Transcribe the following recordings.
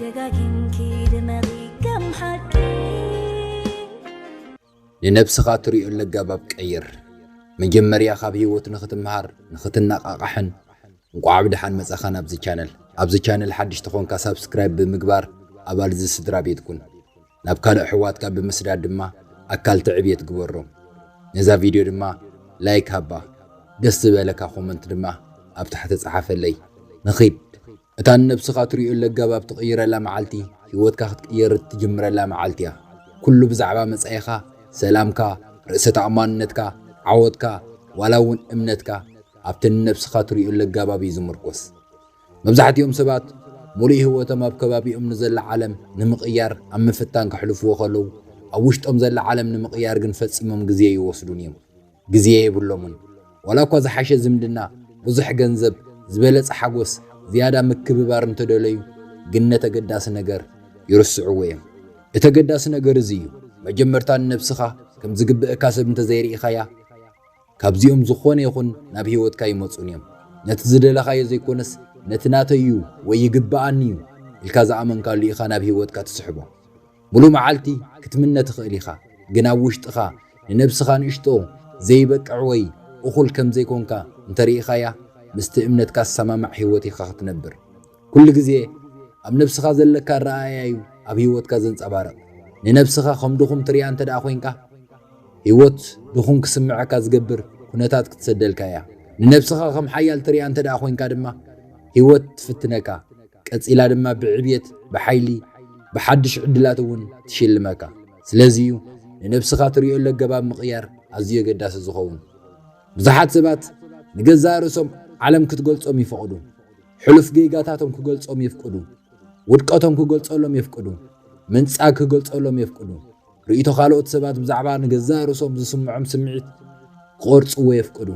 ደጋጊምኪ ድመቒ ከም ሓቂ። ንነብስኻ ትሪኦ ለጋባብ ቀይር። መጀመርያ ካብ ህይወት ንኽትምሃር፣ ንኽትነቓቓሕን፣ እንቋዕ ብደሓን መጻኻ ናብዚ ቻነል። ኣብዚ ቻነል ሓድሽ ተኾንካ ሳብስክራይብ ብምግባር ኣባል እዚ ስድራ ቤት ኩን። ናብ ካልእ ኣሕዋትካ ብምስዳድ ድማ ኣካል ትዕብየት ግበሮም። ነዛ ቪድዮ ድማ ላይክ ሃባ፣ ደስ ዝበለካ ኮመንት ድማ ኣብ ታሕቲ ጸሓፈለይ። ንኺድ። እታ ንነብስኻ ትሪኦ ለጋባብ ትቕይረላ መዓልቲ፣ ህይወትካ ክትቅየር እትጅምረላ መዓልቲ እያ። ኩሉ ብዛዕባ መጻኢኻ፣ ሰላምካ፣ ርእሰ ተኣማንነትካ፣ ዓወትካ፣ ዋላ እውን እምነትካ ኣብቲ ንነብስኻ ትሪኦ ለጋባብ እዩ ዝምርኮስ። መብዛሕትኦም ሰባት ሙሉእ ህይወቶም ኣብ ከባቢኦም ንዘላ ዓለም ንምቕያር ኣብ ምፍታን ከሕልፍዎ ከለዉ፣ ኣብ ውሽጦም ዘላ ዓለም ንምቕያር ግን ፈጺሞም ግዜ ይወስዱን እዮም። ግዜ የብሎምን። ዋላ እኳ ዝሓሸ ዝምድና፣ ብዙሕ ገንዘብ፣ ዝበለጸ ሓጎስ፣ ዝያዳ ምክብባር እንተደለዩ፣ ግን ነቲ ኣገዳሲ ነገር ይርስዕዎ እዮም። እቲ ኣገዳሲ ነገር እዚ እዩ። መጀመርታ ንነብስኻ ከም ዝግብእካ ሰብ እንተዘይርኢኻያ፣ ካብዚኦም ዝኾነ ይኹን ናብ ህይወትካ ይመጹን እዮም። ነቲ ዝደለኻዮ ዘይኮነስ፣ ነቲ ናተይ እዩ ወይ ይግብኣኒ እዩ ኢልካ ዝኣመንካሉ ኢኻ ናብ ህይወትካ ትስሕቦ። ሙሉ መዓልቲ ክትምነ ትኽእል ኢኻ፣ ግን ኣብ ውሽጥኻ ንነብስኻ ንእሽቶ ዘይበቅዕ ወይ እኹል ከም ዘይኮንካ እንተርኢኻያ፣ ምስቲ እምነትካ ዝሰማማዕ ህይወት ኢኻ ክትነብር። ኩሉ ግዜ ኣብ ነብስኻ ዘለካ ኣረኣእያ እዩ ኣብ ህይወትካ ዘንጸባርቕ። ንነብስኻ ከም ድኹም ትሪኣ እንተ ደኣ ኮይንካ፣ ህይወት ድኹም ክስምዐካ ዝገብር ኩነታት ክትሰደልካ እያ። ንነብስኻ ከም ሓያል ትሪኣ እንተ ደኣ ኮይንካ ድማ፣ ህይወት ትፍትነካ። ቀጺላ ድማ ብዕብየት፣ ብሓይሊ፣ ብሓድሽ ዕድላት እውን ትሽልመካ። ስለዚ እዩ ንነብስኻ ትሪኦ ለገባብ ምቕያር ኣዝዩ ኣገዳሲ ዝኸውን። ብዙሓት ሰባት ንገዛእ ርእሶም ዓለም ክትገልጾም ይፈቕዱ። ሕሉፍ ጌጋታቶም ክገልጾም የፍቅዱ። ውድቀቶም ክገልጸሎም የፍቅዱ። ምንጻግ ክገልጸሎም የፍቅዱ። ርእይቶ ካልኦት ሰባት ብዛዕባ ንገዛእ ርእሶም ዝስምዖም ስምዒት ክቐርጽዎ የፍቅዱ።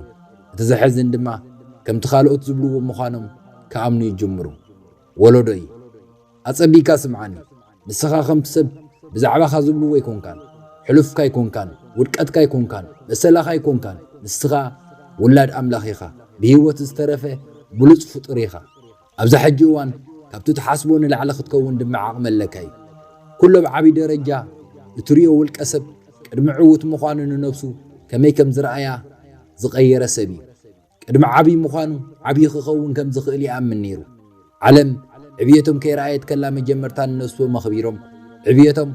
እቲ ዘሕዝን ድማ ከምቲ ካልኦት ዝብልዎ ምዃኖም ክኣምኑ ይጅምሩ። ወለዶይ፣ ኣጸቢካ ስምዓኒ። ንስኻ ከምቲ ሰብ ብዛዕባኻ ዝብልዎ ኣይኮንካን። ሕሉፍካ ኣይኮንካን። ውድቀትካ ኣይኮንካን። መሰላኻ ኣይኮንካን። ንስኻ ውላድ ኣምላኽ ኢኻ። ብህይወት ዝተረፈ ብሉጽ ፍጡር ኢኻ። ኣብዛ ሕጂ እዋን ካብቲ ትሓስቦ ንላዕሊ ክትከውን ድማ ዓቕሚ ኣለካ እዩ። ኩሉ ኣብ ዓቢ ደረጃ እትሪኦ ውልቀ ሰብ ቅድሚ ዕዉት ምዃኑ ንነብሱ ከመይ ከም ዝረኣያ ዝቐየረ ሰብ እዩ። ቅድሚ ዓቢ ምዃኑ ዓቢ ክኸውን ከም ዝኽእል ይኣምን ነይሩ። ዓለም ዕብየቶም ከይረኣየት ከላ መጀመርታ ንነብሶም ኣኽቢሮም ዕብየቶም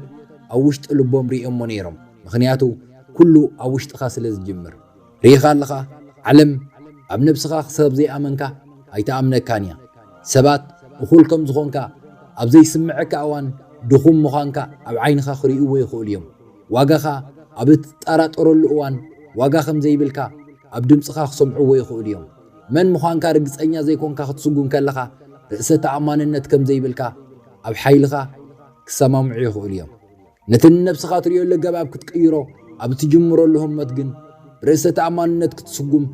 ኣብ ውሽጢ ልቦም ርእዮሞ ነይሮም። ምኽንያቱ ኩሉ ኣብ ውሽጥኻ ስለ ዝጅምር። ርኢኻ ኣለኻ፣ ዓለም ኣብ ነብስኻ ክሳብ ዘይኣመንካ ኣይትኣምነካን እያ። ሰባት እኹል ከም ዝኾንካ ኣብ ዘይስምዐካ እዋን ድኹም ምዃንካ ኣብ ዓይንኻ ክርእይዎ ይኽእሉ እዮም። ዋጋኻ ኣብ እትጠራጠረሉ እዋን ዋጋ ከም ዘይብልካ ኣብ ድምፅኻ ክሰምዕዎ ይኽእሉ እዮም። መን ምዃንካ ርግፀኛ ዘይኮንካ ክትስጉም ከለኻ ርእሰ ተኣማንነት ከም ዘይብልካ ኣብ ሓይልኻ ክሰማምዑ ይኽእሉ እዮም። ነቲ ንነብስኻ ትርእየሉ ኣገባብ ክትቅይሮ ኣብ እትጅምረሉ ህሞት ግን ብርእሰ ተኣማንነት ክትስጉም፣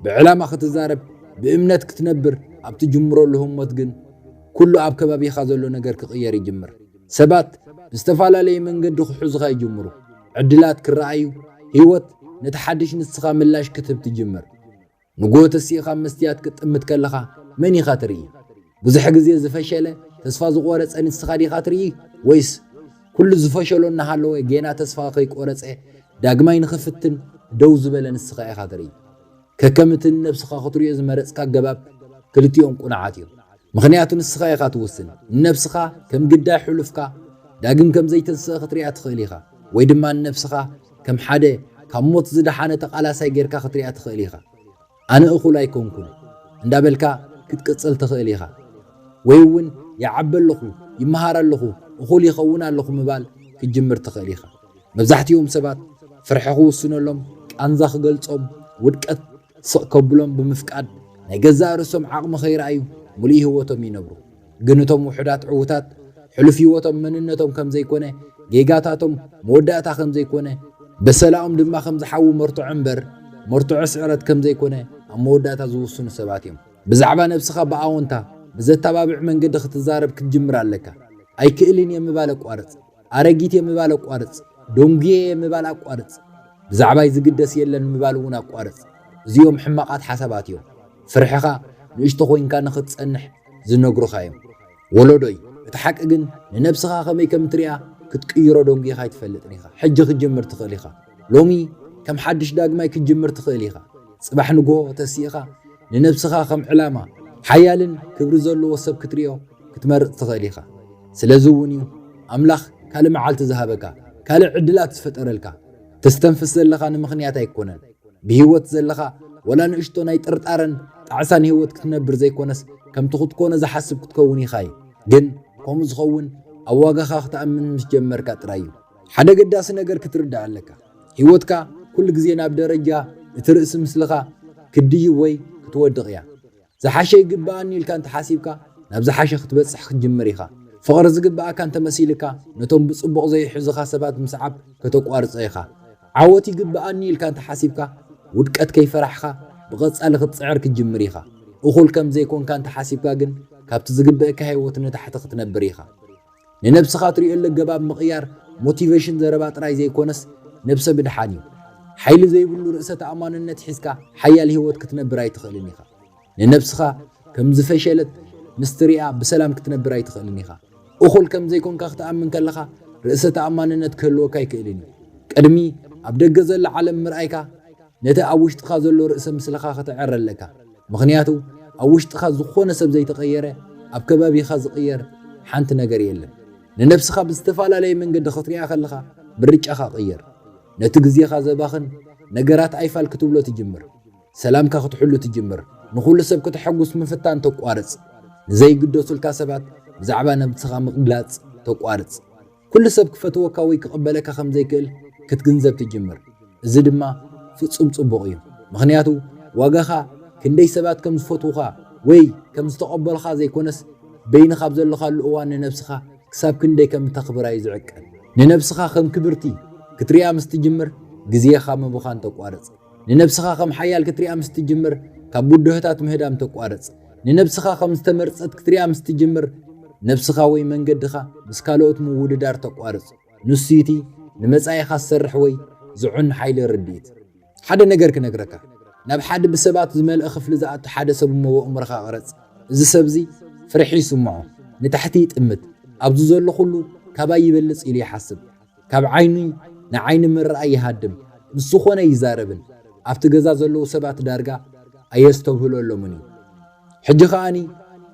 ብዕላማ ክትዛረብ፣ ብእምነት ክትነብር ኣብ ትጅምረሉ ህሞት ግን ኩሉ ኣብ ከባቢኻ ዘሎ ነገር ክቕየር ይጅምር። ሰባት ብዝተፈላለየ መንገዲ ክሕዙኻ ይጅምሩ። ዕድላት ክረኣዩ፣ ህይወት ነቲ ሓድሽ ንስኻ ምላሽ ክትህብ ትጅምር። ንግሆ ተሲእኻ መስትያት ክትጥምት ከለኻ መን ኢኻ ትርኢ? ብዙሕ ግዜ ዝፈሸለ፣ ተስፋ ዝቖረጸ ንስኻ ዲኻ ትርኢ? ወይስ ኩሉ ዝፈሸሎ እናሃለወ ጌና ተስፋ ከይቆረጸ ዳግማይ ንኽፍትን ደው ዝበለ ንስኻ ኢኻ ትርኢ? ከከም እቲ ንነብስኻ ክትሪኦ ዝመረጽካ ኣገባብ ክልቲኦም ቅኑዓት እዮም። ምኽንያቱ ንስኻ ኢኻ ትውስን። ንነብስኻ ከም ግዳይ ሕሉፍካ ዳግም ከም ዘይተንስእ ክትሪኣ ትኽእል ኢኻ። ወይ ድማ ንነብስኻ ከም ሓደ ካብ ሞት ዝደሓነ ተቓላሳይ ጌርካ ክትሪኣ ትኽእል ኢኻ። ኣነ እኹል ኣይኮንኩን እንዳበልካ ክትቅጽል ትኽእል ኢኻ። ወይ እውን ይዓቢ ኣለኹ፣ ይመሃር ኣለኹ፣ እኹል ይኸውን ኣለኹ ምባል ክትጅምር ትኽእል ኢኻ። መብዛሕትኦም ሰባት ፍርሒ ክውስነሎም፣ ቃንዛ ክገልጾም፣ ውድቀት ስቕ ከብሎም ብምፍቃድ ናይ ገዛእ ርእሶም ዓቕሚ ከይረኣዩ ምሉእ ህይወቶም ይነብሩ። ግን እቶም ውሑዳት ዕዉታት ሕሉፍ ህይወቶም መንነቶም ከም ዘይኮነ፣ ጌጋታቶም መወዳእታ ከም ዘይኮነ፣ በሰላኦም ድማ ከም ዝሓዊ መርትዖ እምበር መርትዖ ስዕረት ከም ዘይኮነ ኣብ መወዳእታ ዝውስኑ ሰባት እዮም። ብዛዕባ ነብስኻ ብኣወንታ ብዘተባብዕ መንገዲ ክትዛረብ ክትጅምር ኣለካ። ኣይክእልን እየ ምባል ኣቋርጽ። ኣረጊት እየ ምባል ኣቋርጽ። ደንጉየ እየ ምባል ኣቋርጽ። ብዛዕባይ ዝግደስ የለን ምባል እውን ኣቋርጽ። እዚኦም ሕማቓት ሓሳባት እዮም። ፍርሕኻ ንእሽቶ ኮይንካ ንኽትጸንሕ ዝነግሩኻ እዮም። ወለዶይ፣ እቲ እቲ ሓቂ ግን ንነብስኻ ከመይ ከም እትሪኣ ክትቅይሮ ደንጒኻ ኣይትፈልጥን ኢኻ። ሕጂ ክትጅምር ትኽእል ኢኻ። ሎሚ ከም ሓድሽ ዳግማይ ክትጅምር ትኽእል ኢኻ። ጽባሕ ንግሆ ተሲእኻ ንነብስኻ ከም ዕላማ ሓያልን ክብሪ ዘለዎ ሰብ ክትሪኦ ክትመርጽ ትኽእል ኢኻ። ስለዚ እውን እዩ ኣምላኽ ካልእ መዓልቲ ዝሃበካ፣ ካልእ ዕድላት ዝፈጠረልካ። ተስተንፍስ ዘለኻ ንምኽንያት ኣይኮነን። ብህይወት ዘለኻ ወላ ንእሽቶ ናይ ጥርጣረን ጣዕሳን ህይወት ክትነብር ዘይኮነስ ከምቲ ክትኮኖ ዝሓስብ ክትከውን ኢኻ እዩ። ግን ከምኡ ዝኸውን ኣብ ዋጋኻ ክትኣምን ምስ ጀመርካ ጥራይ እዩ። ሓደ ገዳሲ ነገር ክትርዳእ ኣለካ። ህይወትካ ኩሉ ግዜ ናብ ደረጃ እቲ ርእሲ ምስልኻ ክትድይብ ወይ ክትወድቕ እያ። ዝሓሸ ይግብኣኒ ኢልካ እንተሓሲብካ ናብ ዝሓሸ ክትበጽሕ ክትጅምር ኢኻ። ፍቕሪ ዝግብኣካ እንተመሲልካ ነቶም ብጽቡቕ ዘይሕዙኻ ሰባት ምስዓብ ከተቋርጾ ኢኻ። ዓወት ይግብኣኒ ኢልካ እንተሓሲብካ ውድቀት ከይፈራሕኻ ብቐጻሊ ክትጽዕር ክትጅምር ኢኻ። እኹል ከም ዘይኮንካ እንተሓሲብካ ግን ካብቲ ዝግብእካ ህይወት ንታሕቲ ክትነብር ኢኻ። ንነብስኻ ትርእየሉ ኣገባብ ምቕያር ሞቲቬሽን ዘረባ ጥራይ ዘይኮነስ ነብሰ ምድሓን እዩ። ሓይሊ ዘይብሉ ርእሰ ተኣማንነት ሒዝካ ሓያል ህይወት ክትነብር ኣይትኽእልን ኢኻ። ንነብስኻ ከም ዝፈሸለት ምስ ትሪኣ ብሰላም ክትነብር ኣይትኽእልን ኢኻ። እኹል ከም ዘይኮንካ ክትኣምን ከለኻ ርእሰ ተኣማንነት ክህልወካ ኣይክእልን እዩ። ቅድሚ ኣብ ደገ ዘሎ ዓለም ምርኣይካ ነቲ ኣብ ውሽጥኻ ዘሎ ርእሰ ምስልኻ ከተዕሪ ኣለካ። ምኽንያቱ ኣብ ውሽጥኻ ዝኾነ ሰብ ዘይተቐየረ ኣብ ከባቢኻ ዝቕየር ሓንቲ ነገር የለን። ንነብስኻ ብዝተፈላለየ መንገዲ ክትሪኣ ከለኻ ምርጫኻ ቅየር። ነቲ ግዜኻ ዘባኽን ነገራት ኣይፋል ክትብሎ ትጅምር። ሰላምካ ክትሕሉ ትጅምር። ንኹሉ ሰብ ከተሐጉስ ምፍታን ተቋርጽ። ንዘይግደሱልካ ሰባት ብዛዕባ ነብስኻ ምግላጽ ተቋርጽ። ኩሉ ሰብ ክፈትወካ ወይ ክቕበለካ ከም ዘይክእል ክትግንዘብ ትጅምር። እዚ ድማ ፍጹም ጽቡቕ እዩ። ምኽንያቱ ዋጋኻ ክንደይ ሰባት ከም ዝፈትዉኻ ወይ ከም ዝተቐበሉኻ ዘይኮነስ በይንኻ ኣብ ዘለኻሉ እዋን ንነብስኻ ክሳብ ክንደይ ከም እተኽብራ እዩ ዝዕቀን። ንነብስኻ ከም ክብርቲ ክትሪኣ ምስ ትጅምር ግዜኻ ምብኻን ተቋርጽ። ንነብስኻ ከም ሓያል ክትሪኣ ምስ ትጅምር ካብ ብድሆታት ምህዳም ተቋርጽ። ንነብስኻ ከም ዝተመርጸት ክትሪኣ ምስ ትጅምር ነብስኻ ወይ መንገድኻ ምስ ካልኦት ምውድዳር ተቋርጽ። ንሱ እቲ ንመጻኢኻ ዝሰርሕ ወይ ዝዑን ሓይሊ ርድኢት። ሓደ ነገር ክነግረካ። ናብ ሓደ ብሰባት ዝመልአ ክፍሊ ዝኣቱ ሓደ ሰብ እሞ ብኣእምሮኻ ቅረጽ። እዚ ሰብዚ ፍርሒ ይስምዖ፣ ንታሕቲ ይጥምት። ኣብዚ ዘሎ ኩሉ ካባይ ይበልጽ ኢሉ ይሓስብ። ካብ ዓይኒ ንዓይኒ ምርኣይ ይሃድም። ምስ ዝኾነ ይዛረብን ኣብቲ ገዛ ዘለዉ ሰባት ዳርጋ ኣየስተብህለሎምን እዩ። ሕጂ ከኣኒ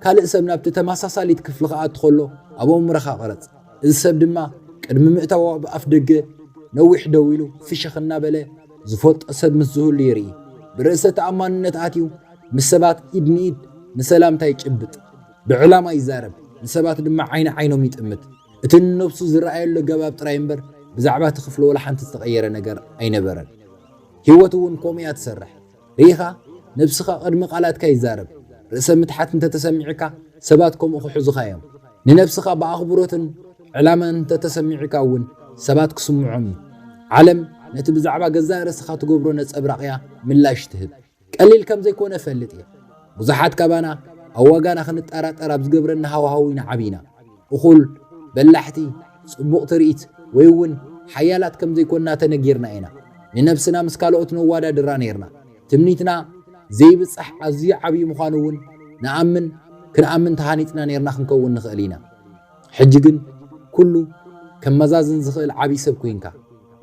ካልእ ሰብ ናብቲ ተመሳሳሊት ክፍሊ ክኣቱ ከሎ ኣብ ኣእምሮኻ ቅረጽ። እዚ ሰብ ድማ ቅድሚ ምእታዉ ኣብ ኣፍ ደገ ነዊሕ ደው ኢሉ ፍሽኽ እናበለ ዝፈልጦ ሰብ ምስ ዝህሉ ይርኢ። ብርእሰ ተኣማንነት ኣትዩ ምስ ሰባት ኢድ ንኢድ ንሰላምታ ይጭብጥ። ብዕላማ ይዛረብ፣ ንሰባት ድማ ዓይኒ ዓይኖም ይጥምት። እቲ ንነብሱ ዝረኣየሉ ኣገባብ ጥራይ እምበር ብዛዕባ እቲ ክፍሊ ወላ ሓንቲ ዝተቐየረ ነገር ኣይነበረን። ህይወት እውን ከምኡ እያ ትሰርሕ። ርኢኻ ነብስኻ ቅድሚ ቃላትካ ይዛረብ። ርእሰ ምትሓት እንተተሰሚዕካ ሰባት ከምኡ ክሕዙኻ እዮም። ንነብስኻ ብኣኽብሮትን ዕላማን እንተተሰሚዕካ እውን ሰባት ክስምዖም እዩ። ዓለም ነቲ ብዛዕባ ገዛእ ርእስኻ ትገብሮ ነጸብራቕ እያ ምላሽ ትህብ። ቀሊል ከም ዘይኮነ እፈልጥ እየ። ብዙሓት ካባና ኣብ ዋጋና ክንጠራጠር ኣብ ዝገብረና ሃዋህው ኢና ዓቢና። እኹል፣ በላሕቲ፣ ጽቡቕ ትርኢት ወይ እውን ሓያላት ከም ዘይኮንና ተነጊርና ኢና። ንነብስና ምስ ካልኦት ነዋዳድራ ነይርና። ትምኒትና ዘይብጻሕ ኣዝዩ ዓብዪ ምዃኑ እውን ንኣምን ክንኣምን ተሃኒጽና ነይርና ክንከውን ንኽእል ኢና። ሕጂ ግን ኩሉ ከመዛዝን ዝኽእል ዓብዪ ሰብ ኮይንካ።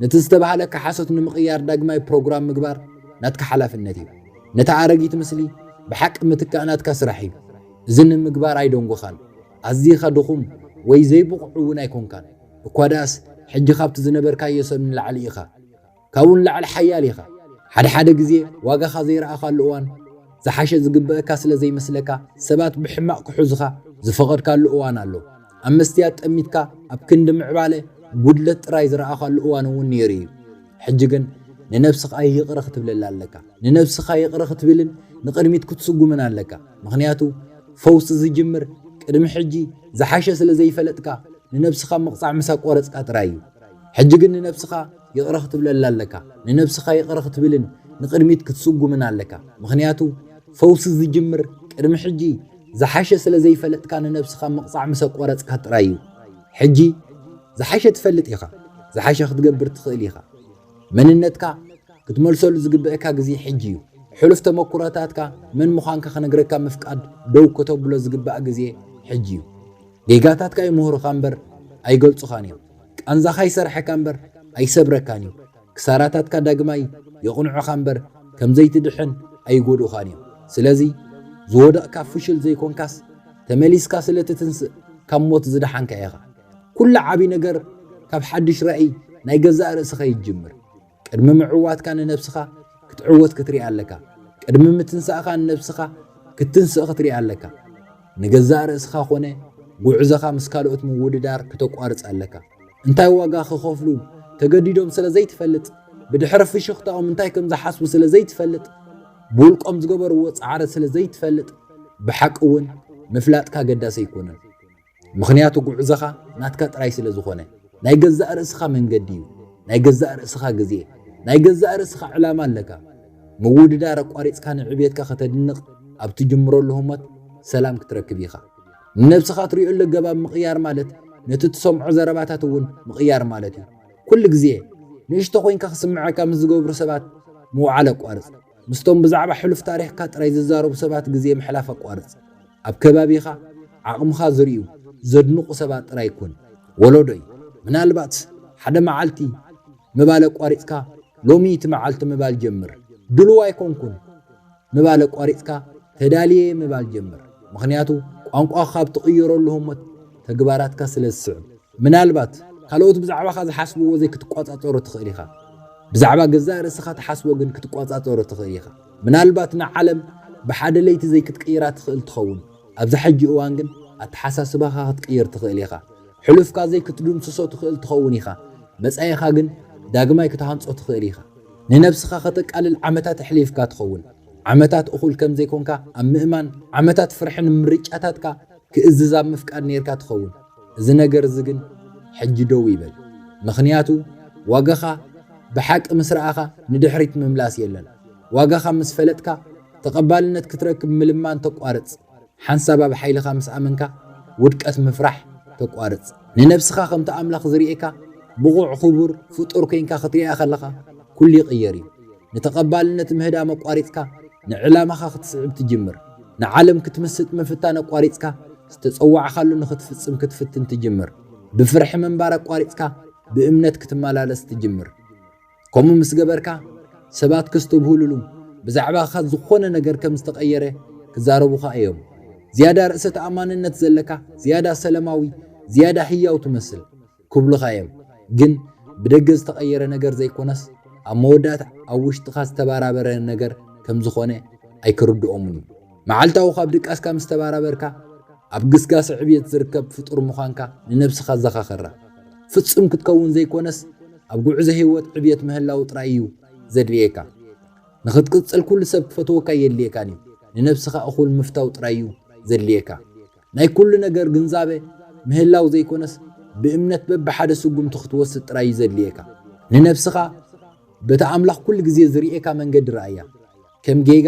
ነቲ ዝተባህለካ ሓሶት ንምቕያር ዳግማይ ፕሮግራም ምግባር ናትካ ሓላፍነት እዩ። ነታ ኣረጊት ምስሊ ብሓቂ ምትካእ ናትካ ስራሕ እዩ። እዚ ንምግባር ኣይደንጎኻን። ኣዚኻ ድኹም ወይ ዘይብቑዕ እውን ኣይኮንካን። እኳ ደኣስ ሕጂ ካብቲ ዝነበርካዮ ሰብ ንላዕሊ ኢኻ። ካብኡ ንላዕሊ ሓያል ኢኻ። ሓደ ሓደ ግዜ ዋጋኻ ዘይረኣኻሉ እዋን ዝሓሸ ዝግበአካ ስለ ዘይመስለካ ሰባት ብሕማቕ ክሕዙኻ ዝፈቐድካሉ እዋን ኣሎ። ኣብ መስትያት ጠሚትካ ኣብ ክንዲ ምዕባለ ጉድለት ጥራይ ዝረኣኻሉ እዋን እውን ነይሩ እዩ። ሕጂ ግን ንነብስኻ ይቕረ ክትብለላ ኣለካ። ንነብስኻ ይቕረ ክትብልን ንቕድሚት ክትስጉምን ኣለካ። ምኽንያቱ ፈውሲ ዝጅምር ቅድሚ ሕጂ ዝሓሸ ስለ ዘይፈለጥካ ንነብስኻ ምቕጻዕ ምስ ኣቋረጽካ ጥራይ እዩ። ሕጂ ግን ንነብስኻ ይቕረ ክትብለላ ኣለካ። ንነብስኻ ይቕረ ክትብልን ንቕድሚት ክትስጉምን ኣለካ። ምኽንያቱ ፈውሲ ዝጅምር ቅድሚ ሕጂ ዝሓሸ ስለ ዘይፈለጥካ ንነብስኻ ምቕጻዕ ምስ ኣቋረጽካ ጥራይ እዩ። ሕጂ ዝሓሸ ትፈልጥ ኢኻ። ዝሓሸ ክትገብር ትኽእል ኢኻ። መንነትካ ክትመልሰሉ ዝግበአካ ግዜ ሕጂ እዩ። ሕሉፍ ተመኩሮታትካ መን ምዃንካ ክነግረካ ምፍቃድ ደው ከተብሎ ዝግባእ ግዜ ሕጂ እዩ። ጌጋታትካ ይምህሩኻ እምበር ኣይገልጹኻን እዮም። ቃንዛኻ ይሰርሐካ እምበር ኣይሰብረካን እዩ። ክሳራታትካ ዳግማይ የቕንዑኻ እምበር ከም ዘይትድሕን ኣይጎድኡኻን እዮም። ስለዚ ዝወደቕካ ፍሽል ዘይኮንካስ ተመሊስካ ስለ ትትንስእ ካብ ሞት ዝደሓንካ ኢኻ። ኩሉ ዓቢ ነገር ካብ ሓድሽ ራእይ ናይ ገዛእ ርእስኻ ይጅምር። ቅድሚ ምዕዋትካ ንነብስኻ ክትዕወት ክትርኢ ኣለካ። ቅድሚ ምትንሳእኻ ንነብስኻ ክትትንስእ ክትርኢ ኣለካ። ንገዛእ ርእስኻ ኮነ ጉዕዞኻ ምስ ካልኦት ምውድዳር ክተቋርጽ ኣለካ። እንታይ ዋጋ ክኸፍሉ ተገዲዶም ስለ ዘይትፈልጥ፣ ብድሕሪ ፍሽኽታኦም እንታይ ከም ዝሓስቡ ስለ ዘይትፈልጥ፣ ብውልቆም ዝገበርዎ ጻዕሪ ስለ ዘይትፈልጥ፣ ብሓቂ እውን ምፍላጥካ ኣገዳሲ ኣይኮነን። ምኽንያቱ ጉዕዞኻ ናትካ ጥራይ ስለ ዝኾነ፣ ናይ ገዛእ ርእስኻ መንገዲ እዩ። ናይ ገዛእ ርእስኻ ግዜ፣ ናይ ገዛእ ርእስኻ ዕላማ ኣለካ። ምውድዳር ኣቋሪጽካ ንዕቤትካ ከተድንቕ ኣብ ትጅምረሉ ህሞት ሰላም ክትረክብ ኢኻ። ንነብስኻ ትሪኦሉ ኣገባብ ምቕያር ማለት ነቲ ትሰምዖ ዘረባታት እውን ምቕያር ማለት እዩ። ኩሉ ግዜ ንእሽቶ ኮይንካ ክስምዓካ ምስ ዝገብሩ ሰባት ምውዓል ኣቋርጽ። ምስቶም ብዛዕባ ሕሉፍ ታሪኽካ ጥራይ ዝዛረቡ ሰባት ግዜ ምሕላፍ ኣቋርጽ። ኣብ ከባቢኻ ዓቕምኻ ዝርእዩ ዘድንቑ ሰባት ጥራይ ኩን። ወለዶይ፣ ምናልባት ሓደ መዓልቲ ምባል ኣቋሪጽካ ሎሚ እቲ መዓልቲ ምባል ጀምር። ድሉው ኣይኮንኩን ምባል ኣቋሪጽካ ተዳልየ ምባል ጀምር። ምኽንያቱ ቋንቋኻ ኣብ ትቕይረሉ ህሞት ተግባራትካ ስለ ዝስዕብ። ምናልባት ካልኦት ብዛዕባኻ ዝሓስብዎ ዘይክትቆጻጸሮ ትኽእል ኢኻ። ብዛዕባ ገዛእ ርእስኻ ትሓስቦ ግን ክትቆጻጸሮ ትኽእል ኢኻ። ምናልባት ንዓለም ብሓደ ለይቲ ዘይክትቅይራ ትኽእል ትኸውን። ኣብዚ ሕጂ እዋን ግን ኣተሓሳስባኻ ክትቅይር ትኽእል ኢኻ። ሕሉፍካ ዘይክትድምስሶ ትኽእል ትኸውን ኢኻ። መጻኢኻ ግን ዳግማይ ክትሃንጾ ትኽእል ኢኻ። ንነብስኻ ከተቃልል ዓመታት ኣሕሊፍካ ትኸውን። ዓመታት እኹል ከም ዘይኮንካ ኣብ ምእማን፣ ዓመታት ፍርሕን ምርጫታትካ ክእዝዝ ኣብ ምፍቃድ ኔርካ ትኸውን። እዚ ነገር እዚ ግን ሕጂ ደው ይበል። ምኽንያቱ ዋጋኻ ብሓቂ ምስ ረኣኻ ንድሕሪት ምምላስ የለን። ዋጋኻ ምስ ፈለጥካ ተቐባልነት ክትረክብ ምልማን ተቋርጽ። ሓንሳብ ኣብ ሓይልኻ ምስ ኣመንካ ውድቀት ምፍራሕ ተቋርጽ። ንነብስኻ ከምቲ ኣምላኽ ዝርእየካ ብቑዕ ክቡር ፍጡር ኮይንካ ክትሪኣ ከለኻ ኩሉ ይቕየር እዩ። ንተቐባልነት ምህዳም ኣቋሪጽካ ንዕላማኻ ክትስዕብ ትጅምር። ንዓለም ክትምስጥ ምፍታን ኣቋሪጽካ ዝተጸዋዕካሉ ንኽትፍጽም ክትፍትን ትጅምር። ብፍርሒ ምንባር ኣቋሪጽካ ብእምነት ክትመላለስ ትጅምር። ከምኡ ምስ ገበርካ ሰባት ከስተብህሉሉ ብዛዕባኻ ዝኾነ ነገር ከም ዝተቐየረ ክዛረቡኻ እዮም። ዝያዳ ርእሰ ተኣማንነት ዘለካ፣ ዝያዳ ሰላማዊ፣ ዝያዳ ህያው ትመስል ክብሉኻ እዮም። ግን ብደገ ዝተቐየረ ነገር ዘይኮነስ ኣብ መወዳእታ ኣብ ውሽጥኻ ዝተባራበረ ነገር ከም ዝኾነ ኣይክርድኦምን እዩ። መዓልታዊ ካብ ድቃስካ ምስ ተባራበርካ ኣብ ግስጋስ ዕብየት ዝርከብ ፍጡር ምዃንካ ንነብስኻ ዘኻኸራ። ፍጹም ክትከውን ዘይኮነስ ኣብ ጉዕዞ ህይወት ዕብየት ምህላው ጥራይ እዩ ዘድልየካ። ንኽትቅጽል ኩሉ ሰብ ክፈትወካ የድልየካን እዩ። ንነብስኻ እኹል ምፍታው ጥራይ እዩ ዘድልየካ። ናይ ኩሉ ነገር ግንዛበ ምህላው ዘይኮነስ ብእምነት በብሓደ ስጉምቲ ክትወስድ ጥራይ እዩ ዘድልየካ። ንነብስኻ በቲ ኣምላኽ ኩሉ ግዜ ዝርእየካ መንገዲ ረኣያ። ከም ጌጋ፣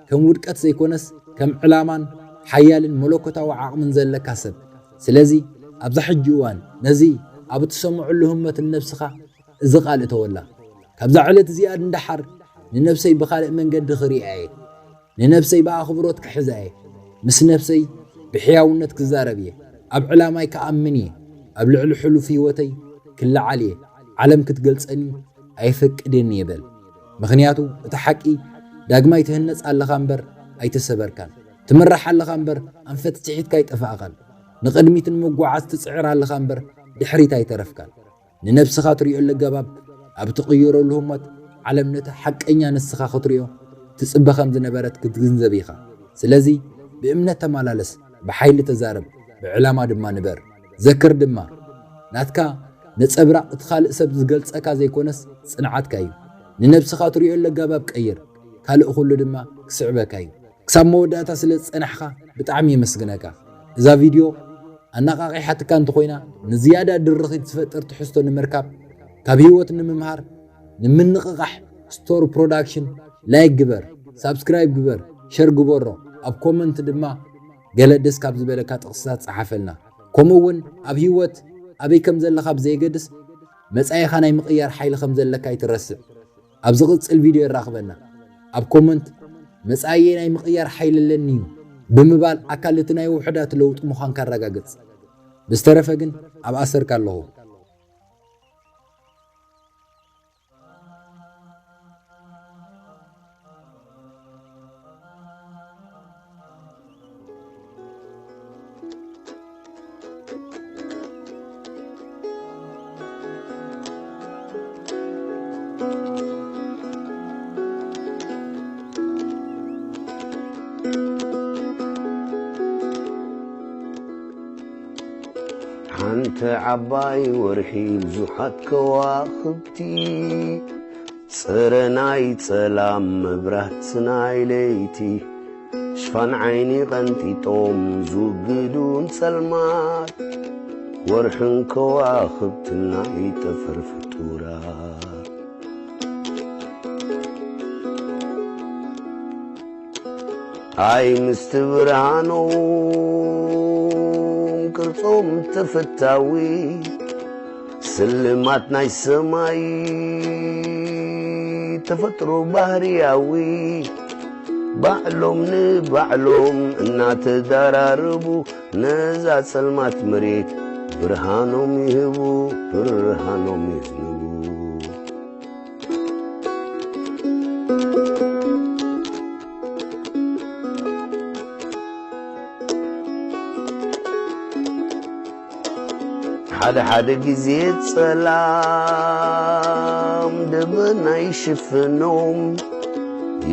ከም ውድቀት ዘይኮነስ ከም ዕላማን ሓያልን መለኮታዊ ዓቕምን ዘለካ ሰብ። ስለዚ ኣብዛ ሕጂ እዋን ነዚ ኣብ እትሰምዐሉ ህሞት ንነብስኻ እዚ ቃል እተወላ። ካብዛ ዕለት እዚኣ ንደሓር ንነብሰይ ብኻልእ መንገዲ ክርእያ እየ። ንነብሰይ ብኣኽብሮት ክሕዛ እየ። ምስ ነብሰይ ብሕያውነት ክዛረብ እየ። ኣብ ዕላማይ ክኣምን እየ። ኣብ ልዕሊ ሕሉፍ ህይወተይ ክለዓል እየ። ዓለም ክትገልጸኒ ኣይፈቅድን እየ በል። ምኽንያቱ እቲ ሓቂ ዳግማይ ትህነጽ ኣለኻ እምበር ኣይተሰበርካን። ትምራሕ ኣለኻ እምበር ኣንፈት ስሒትካ ኣይጠፋእኻን። ንቕድሚት ንምጉዓዝ ትጽዕር ኣለኻ እምበር ድሕሪት ኣይተረፍካን። ንነብስኻ ትርእየሉ ኣገባብ ኣብ ትቕይረሉ ህሞት ዓለም ነቲ ሓቀኛ ንስኻ ክትርእዮ ትጽበ ከም ዝነበረት ክትግንዘብ ኢኻ። ስለዚ ብእምነት ተመላለስ፣ ብሓይሊ ተዛረብ፣ ብዕላማ ድማ ንበር። ዘክር ድማ ናትካ ነጸብራቕ እቲ ካልእ ሰብ ዝገልጸካ ዘይኮነስ ጽንዓትካ እዩ። ንነብስኻ ትርእየሉ ኣገባብ ቀይር፣ ካልእ ኩሉ ድማ ክስዕበካ እዩ። ክሳብ መወዳእታ ስለ ዝጸናሕካ ብጣዕሚ የመስግነካ። እዛ ቪድዮ ኣነቓቒሓትካ እንተኾይና ንዝያዳ ድርኺት ዝፈጥር ትሕዝቶ ንምርካብ ካብ ህይወት ንምምሃር ንምንቕቓሕ ስቶር ፕሮዳክሽን ላይክ ግበር፣ ሳብስክራይብ ግበር፣ ሸር ግበሮ፣ ኣብ ኮመንት ድማ ገለ ደስ ካብ ዝበለካ ጥቕስታት ጸሓፈልና። ከምኡ እውን ኣብ ህይወት ኣበይ ከም ዘለኻ ብዘየገድስ መጻኢኻ ናይ ምቕያር ሓይሊ ከም ዘለካ ኣይትረስዕ። ኣብ ዝቕጽል ቪድዮ የራኽበና። ኣብ ኮመንት መጻኢየ ናይ ምቕያር ሓይሊ ኣለኒ እዩ ብምባል ኣካል እቲ ናይ ውሑዳት ለውጢ ምዃንካ ኣረጋግጽ። ብዝተረፈ ግን ኣብ ኣሰርካ ኣለኹ። ሓንቲ ዓባይ ወርሒ ብዙሓት ከዋኽብቲ፣ ጽረ ናይ ጸላም መብራት ናይ ለይቲ፣ ሽፋን ዓይኒ ቐንጢጦም ዝውግዱን ጸልማት፣ ወርሕን ከዋኽብትን ናይ ጠፈር ፍጡራት። ኣይ ምስቲ ብርሃኖም ቅርጾም ተፈታዊ፣ ስልማት ናይ ሰማይ ተፈጥሮ ባህርያዊ፣ ባዕሎም ንባዕሎም እናተዳራረቡ፣ ነዛ ጸልማት መሬት ብርሃኖም ይህቡ፣ ብርሃኖም የዝንቡ። ሓደ ሓደ ግዜ ጸላም ደበና ይሽፍኖም፣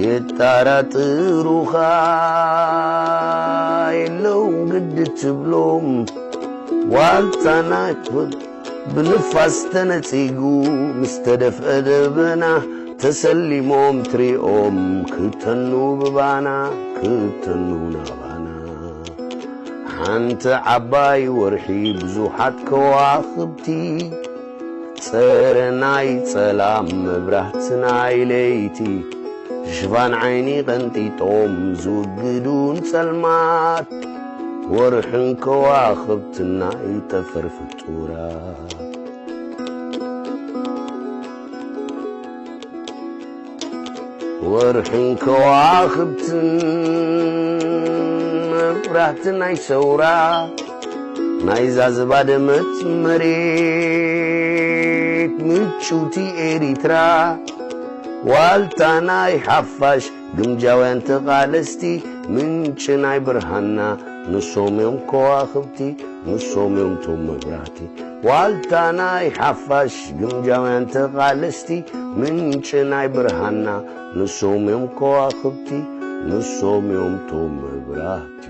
የጣራጥሩኻ የለውን ግዲ ትብሎም። ዋልታ ናይ ብንፋስ ተነጺጉ ምስ ተደፍአ ደበና፣ ተሰሊሞም ትሪኦም ክተኑ ብባና፣ ክተኑ ናባና። ሓንቲ ዓባይ ወርሒ ብዙሓት ከዋኽብቲ፣ ጸረ ናይ ጸላም መብራህቲ ናይ ለይቲ፣ ሽፋን ዓይኒ ቀንጢጦም ዝውግዱን ጸልማት፣ ወርሕን ከዋኽብትን ናይ ጠፈር ፍጡራት። ወርሕን ከዋኽብትን መብራህቲ ናይ ሰውራ፣ ናይዛ ዝባደመት መሬት ምጭውቲ ኤሪትራ፣ ዋልታ ናይ ሓፋሽ ግምጃውያን ተቓለስቲ፣ ምንጪ ናይ ብርሃንና ንሶም እዮም ከዋኽብቲ፣ ንሶም እዮም ቶም መብራህቲ። ዋልታ ናይ ሓፋሽ ግምጃውያን ተቓለስቲ፣ ምንጪ ናይ ብርሃንና ንሶም እዮም ከዋኽብቲ፣ ንሶም እዮም ቶም መብራህቲ።